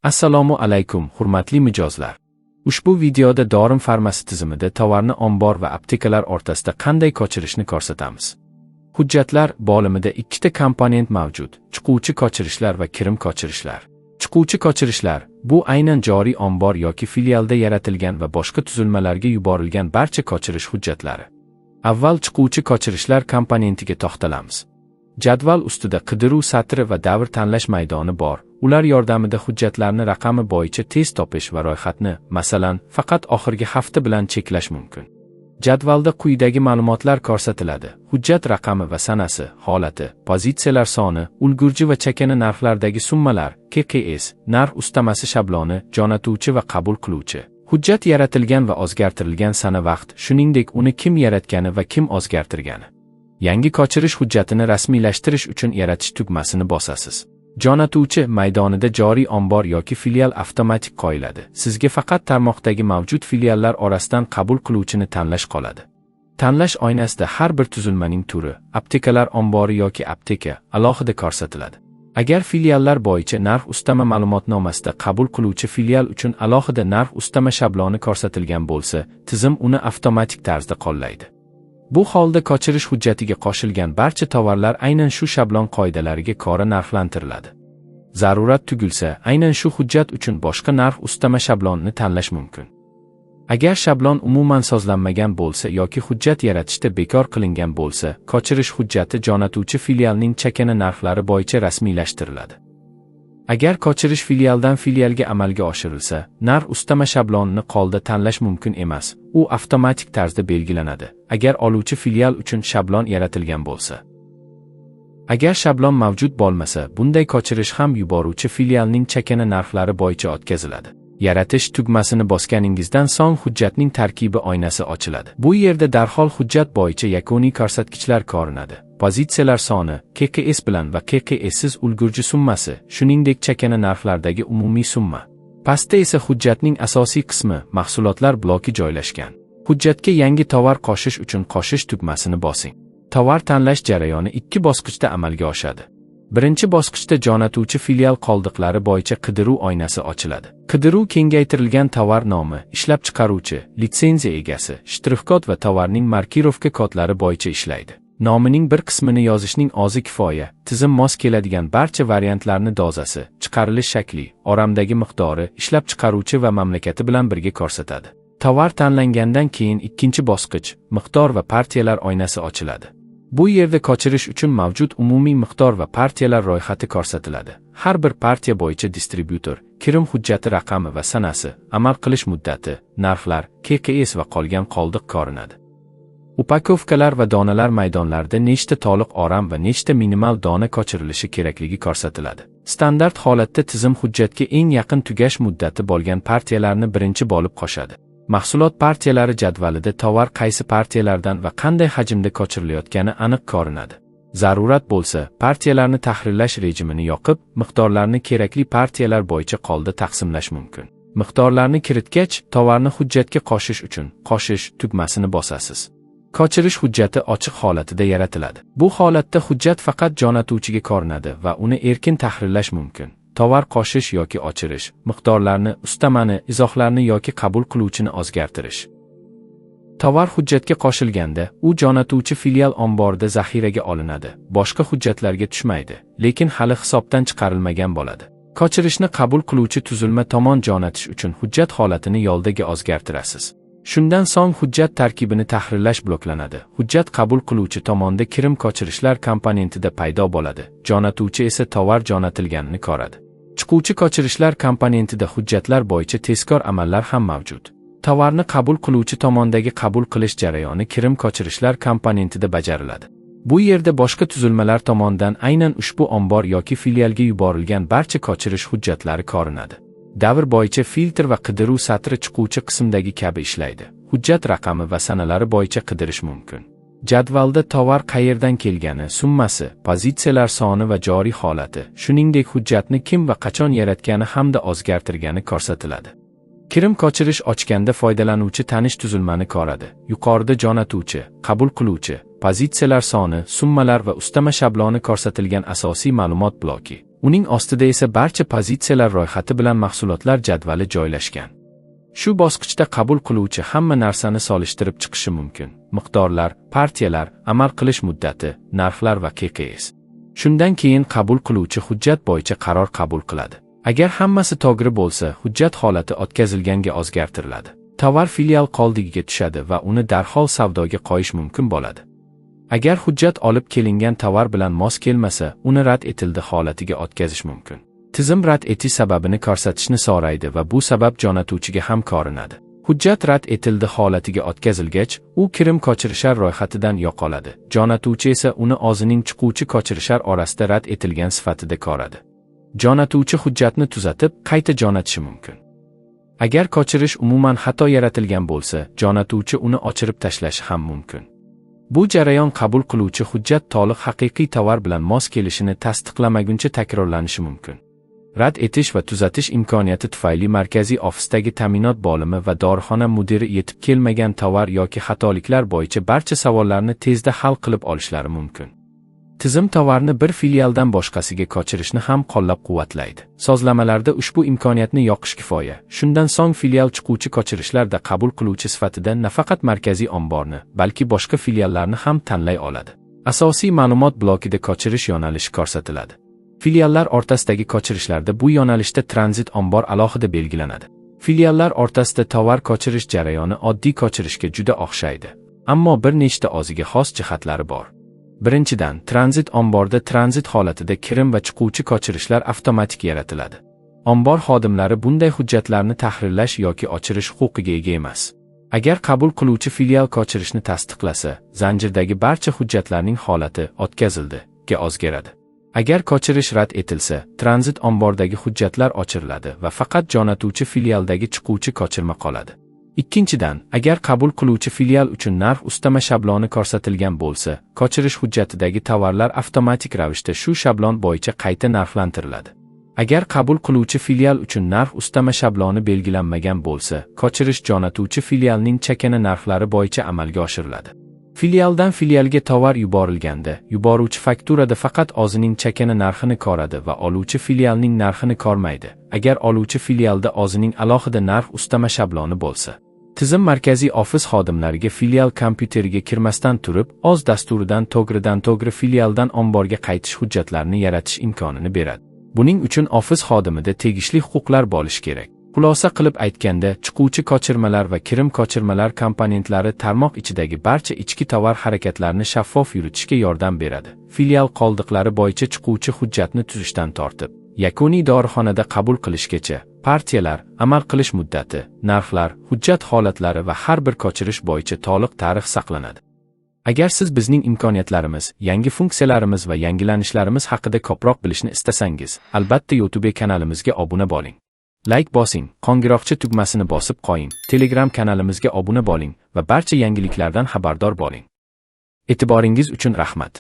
Assalomu alaykum, hurmatli mijozlar. Ushbu videoda Dorim Farmasi tizimida tovarni ombor va aptekalar o'rtasida qanday ko'chirishni ko'rsatamiz. Hujjatlar bo'limida ikkita komponent mavjud: chiquvchi ko'chirishlar va kirim ko'chirishlar. Chiquvchi ko'chirishlar bu aynan joriy ombor yoki filialda yaratilgan va boshqa tuzilmalarga yuborilgan barcha ko'chirish hujjatlari. Avval chiquvchi ko'chirishlar komponentiga to'xtalamiz. Jadval ustida qidiruv satri va davr tanlash maydoni bor. Ular yordamida hujjatlarni raqami bo'yicha tez topish va ro'yxatni, masalan, faqat oxirgi hafta bilan cheklash mumkin. Jadvalda quyidagi ma'lumotlar ko'rsatiladi: hujjat raqami va sanasi, holati, pozitsiyalar soni, ulgurji va chakana narxlardagi summalar, QQS, narx ustamasi shabloni, jo'natuvchi va qabul qiluvchi. Hujjat yaratilgan va o'zgartirilgan sana, vaqt, shuningdek uni kim yaratgani va kim o'zgartirgani. Yangi ko'chirish hujjatini rasmiylashtirish uchun yaratish tugmasini bosasiz. Jo'natuvchi maydonida joriy ombor yoki filial avtomatik qo'yiladi. Sizga faqat tarmoqdagi mavjud filiallar orasidan qabul qiluvchini tanlash qoladi. Tanlash oynasida har bir tuzilmaning turi, aptekalar ombori yoki apteka, alohida ko'rsatiladi. Agar filiallar bo'yicha narx ustama ma'lumotnomasida qabul qiluvchi filial uchun alohida narx ustama shabloni ko'rsatilgan bo'lsa, tizim uni avtomatik tarzda qo'llaydi. Bu holda ko'chirish hujjatiga qo'shilgan barcha tovarlar aynan shu shablon qoidalariga ko'ra narxlantiriladi. Zarurat tug'ilsa, aynan shu hujjat uchun boshqa narx ustama shablonini tanlash mumkin. Agar shablon umuman sozlanmagan bo'lsa yoki hujjat yaratishda bekor qilingan bo'lsa, ko'chirish hujjati jo'natuvchi filialning chakana narxlari bo'yicha rasmiylashtiriladi. Agar ko'chirish filialdan filialga amalga oshirilsa, narx ustama shablonini qo'lda tanlash mumkin emas, u avtomatik tarzda belgilanadi, agar oluvchi filial uchun shablon yaratilgan bo'lsa. Agar shablon mavjud bo'lmasa, bunday ko'chirish ham yuboruvchi filialning chakana narxlari bo'yicha o'tkaziladi. Yaratish tugmasini bosganingizdan so'ng hujjatning tarkibi oynasi ochiladi. Bu yerda darhol hujjat bo'yicha yakuniy ko'rsatkichlar ko'rinadi. Pozitsiyalar soni, QQS bilan va QQSsiz ulgurji summasi, shuningdek chakana narxlardagi umumiy summa. Pastda esa hujjatning asosiy qismi, mahsulotlar bloki joylashgan. Hujjatga yangi tovar qo'shish uchun qo'shish tugmasini bosing. Tovar tanlash jarayoni ikki bosqichda amalga oshadi. Birinchi bosqichda jo'natuvchi filial qoldiqlari bo'yicha qidiruv oynasi ochiladi. Qidiruv kengaytirilgan tovar nomi, ishlab chiqaruvchi, litsenziya egasi, shtrix-kod va tovarning markirovka kodlari bo'yicha ishlaydi. Nomining bir qismini yozishning o'zi kifoya. Tizim mos keladigan barcha variantlarni dozasi, chiqarilish shakli, oramdagi miqdori, ishlab chiqaruvchi va mamlakati bilan birga ko'rsatadi. Tovar tanlangandan keyin ikkinchi bosqich, miqdor va partiyalar oynasi ochiladi. Bu yerda ko'chirish uchun mavjud umumiy miqdor va partiyalar ro'yxati ko'rsatiladi. Har bir partiya bo'yicha distribyutor, kirim hujjati raqami va sanasi, amal qilish muddati, narxlar, QQS va qolgan qoldiq ko'rinadi. Upakovkalar va donalar maydonlarida nechta to'liq oram va nechta minimal dona ko'chirilishi kerakligi ko'rsatiladi. Standart holatda tizim hujjatga eng yaqin tugash muddati bo'lgan partiyalarni birinchi bo'lib qo'shadi. Mahsulot partiyalari jadvalida tovar qaysi partiyalardan va qanday hajmda ko'chirilayotgani aniq ko'rinadi. Zarurat bo'lsa, partiyalarni tahrirlash rejimini yoqib, miqdorlarni kerakli partiyalar bo'yicha qo'lda taqsimlash mumkin. Miqdorlarni kiritgach, tovarni hujjatga qo'shish uchun qo'shish tugmasini bosasiz. Ko'chirish hujjati ochiq holatida yaratiladi. Bu holatda hujjat faqat jo'natuvchiga ko'rinadi va uni erkin tahrirlash mumkin. Tovar qo'shish yoki o'chirish, miqdorlarni, ustamani, izohlarni yoki qabul qiluvchini o'zgartirish. Tovar hujjatga qo'shilganda, u jo'natuvchi filial omborida zaxiraga olinadi, boshqa hujjatlarga tushmaydi, lekin hali hisobdan chiqarilmagan bo'ladi. Ko'chirishni qabul qiluvchi tuzilma tomon jo'natish uchun hujjat holatini yo'ldaga o'zgartirasiz. Shundan so'ng hujjat tarkibini tahrirlash bloklanadi. Hujjat qabul qiluvchi tomonda kirim ko'chirishlar komponentida paydo bo'ladi. Jo'natuvchi esa tovar jo'natilganini ko'radi. Chiquvchi ko'chirishlar komponentida hujjatlar bo'yicha tezkor amallar ham mavjud. Tovarni qabul qiluvchi tomondagi qabul qilish jarayoni kirim ko'chirishlar komponentida bajariladi. Bu yerda boshqa tuzilmalar tomonidan aynan ushbu ombor yoki filialga yuborilgan barcha ko'chirish hujjatlari ko'rinadi. Davr bo'yicha filtr va qidiruv satri chiquvchi qismdagi kabi ishlaydi. Hujjat raqami va sanalari bo'yicha qidirish mumkin. Jadvalda tovar qayerdan kelgani, summasi, pozitsiyalar soni va joriy holati, shuningdek hujjatni kim va qachon yaratgani hamda o'zgartirgani ko'rsatiladi. Kirim ko'chirish ochganda foydalanuvchi tanish tuzilmani ko'radi. Yuqorida jo'natuvchi, qabul qiluvchi, pozitsiyalar soni, summalar va ustama shabloni ko'rsatilgan asosiy ma'lumot bloki. Uning ostida esa barcha pozitsiyalar ro'yxati bilan mahsulotlar jadvali joylashgan. Shu bosqichda qabul qiluvchi hamma narsani solishtirib chiqishi mumkin: miqdorlar, partiyalar, amal qilish muddati, narxlar va QQS. Shundan keyin qabul qiluvchi hujjat bo'yicha qaror qabul qiladi. Agar hammasi to'g'ri bo'lsa, hujjat holati o'tkazilganga o'zgartiriladi. Tovar filial qoldigiga tushadi va uni darhol savdoga qo'yish mumkin bo'ladi. Agar hujjat olib kelingan tovar bilan mos kelmasa, uni rad etildi holatiga o'tkazish mumkin. Tizim rad etish sababini ko'rsatishni so'raydi va bu sabab jo'natuvchiga ham ko'rinadi. Hujjat rad etildi holatiga o'tkazilgach, u kirim ko'chirishlar ro'yxatidan yo'qoladi. Jo'natuvchi esa uni o'zining chiquvchi ko'chirishlar orasida rad etilgan sifatida ko'radi. Jo'natuvchi hujjatni tuzatib, qayta jo'natishi mumkin. Agar ko'chirish umuman xato yaratilgan bo'lsa, jo'natuvchi uni o'chirib tashlashi ham mumkin. Bu jarayon qabul qiluvchi hujjat to'liq haqiqiy tovar bilan mos kelishini tasdiqlamaguncha takrorlanishi mumkin. Rad etish va tuzatish imkoniyati tufayli markaziy ofisdagi ta'minot bo'limi va dorixona mudiri yetib kelmagan tovar yoki xatoliklar bo'yicha barcha savollarni tezda hal qilib olishlari mumkin. Tizim tovarni bir filialdan boshqasiga ko'chirishni ham qo'llab-quvvatlaydi. Sozlamalarda ushbu imkoniyatni yoqish kifoya. Shundan so'ng filial chiquvchi ko'chirishlarda qabul qiluvchi sifatida nafaqat markaziy omborni, balki boshqa filiallarni ham tanlay oladi. Asosiy ma'lumot blokida ko'chirish yo'nalishi ko'rsatiladi. Filiallar o'rtasidagi ko'chirishlarda bu yo'nalishda tranzit ombor alohida belgilanadi. Filiallar o'rtasida tovar ko'chirish jarayoni oddiy ko'chirishga juda o'xshaydi, ammo bir nechta o'ziga xos jihatlari bor. Birinchidan, tranzit omborda tranzit holatida kirim va chiquvchi ko'chirishlar avtomatik yaratiladi. Ombor xodimlari bunday hujjatlarni tahrirlash yoki o'chirish huquqiga ega emas. Agar qabul qiluvchi filial ko'chirishni tasdiqlasa, zanjirdagi barcha hujjatlarning holati o'tkazildi ga o'zgaradi. Agar ko'chirish rad etilsa, tranzit ombordagi hujjatlar o'chiriladi va faqat jo'natuvchi filialdagi chiquvchi ko'chirma qoladi. Ikkinchidan, agar qabul qiluvchi filial uchun narx ustama shabloni ko'rsatilgan bo'lsa, ko'chirish hujjatidagi tovarlar avtomatik ravishda shu shablon bo'yicha qayta narxlantiriladi. Agar qabul qiluvchi filial uchun narx ustama shabloni belgilanmagan bo'lsa, ko'chirish jo'natuvchi filialning chakana narxlari bo'yicha amalga oshiriladi. Filialdan filialga tovar yuborilganda, yuboruvchi fakturada faqat o'zining chakana narxini ko'radi va oluvchi filialning narxini ko'rmaydi. Agar oluvchi filialda o'zining alohida narx ustama shabloni bo'lsa. Tizim markaziy ofis xodimlariga filial kompyuteriga kirmasdan turib, o'z dasturidan to'g'ridan-to'g'ri filialdan omborga qaytish hujjatlarini yaratish imkonini beradi. Buning uchun ofis xodimida tegishli huquqlar bo'lishi kerak. Xulosa qilib aytganda, chiquvchi ko'chirmalar va kirim ko'chirmalar komponentlari tarmoq ichidagi barcha ichki tovar harakatlarini shaffof yuritishga yordam beradi. Filial qoldiqlari bo'yicha chiquvchi hujjatni tuzishdan tortib, yakuniy dorixonada qabul qilishgacha, partiyalar, amal qilish muddati, narxlar, hujjat holatlari va har bir ko'chirish bo'yicha to'liq tarix saqlanadi. Agar siz bizning imkoniyatlarimiz, yangi funksiyalarimiz va yangilanishlarimiz haqida ko'proq bilishni istasangiz, albatta YouTube kanalimizga obuna bo'ling. Like bosing, qo'ng'iroqcha tugmasini bosib qo'ying, Telegram kanalimizga obuna bo'ling va barcha yangiliklardan xabardor bo'ling. E'tiboringiz uchun rahmat.